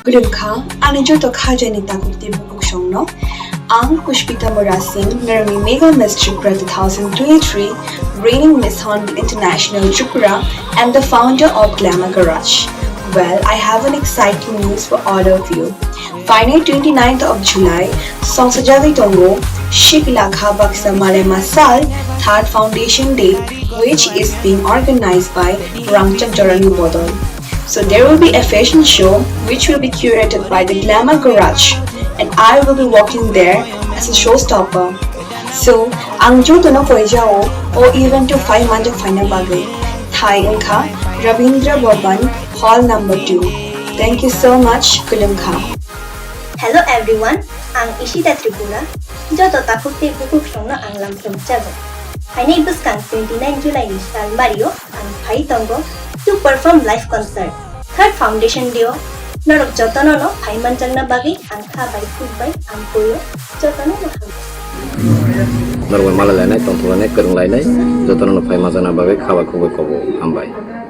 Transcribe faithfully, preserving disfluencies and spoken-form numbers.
Khulumkha, ani joto khajani takhuk tei bukhuk songno. Ang Pushpita Murasing, norokni Mega Miss Tripura two thousand twenty-three, reigning Miss Hornbill International Tripura and the founder of Glamour Garage. Well, I have an exciting news for all of you. Finally, twenty-ninth of July, songsa jagwi tongo, Sikla Kha Baksa Malaima Sal third Foundation Day, which is being organized by Rangchak Jorani Bodol. So there will be a fashion show which will be curated by the Glamour Garage, and I will be walking there as a showstopper. So, ang jotono koijao o event o phai manjak phaina bagwi. Thai wngkha Rabindra Bhavan, hall number two. Thank you so much, Khulumkha. Hello everyone, ang Ishita Tripura. Joto takhuk tei bukhuk songno ang lamphrom chago. Phainai bwskang twenty-nine July ni salmario ang phai tongo to perform live concert. Third Foundation Day o norok jotono no phai manjakna bagwi ang kha bai khuk bai ang koyo jotono no hambai. Norok bai malai lainai, tongthok lainai, kwrwng lainai, jotono no phai manjakna bagwi kha bai khuk bai kobo hambai.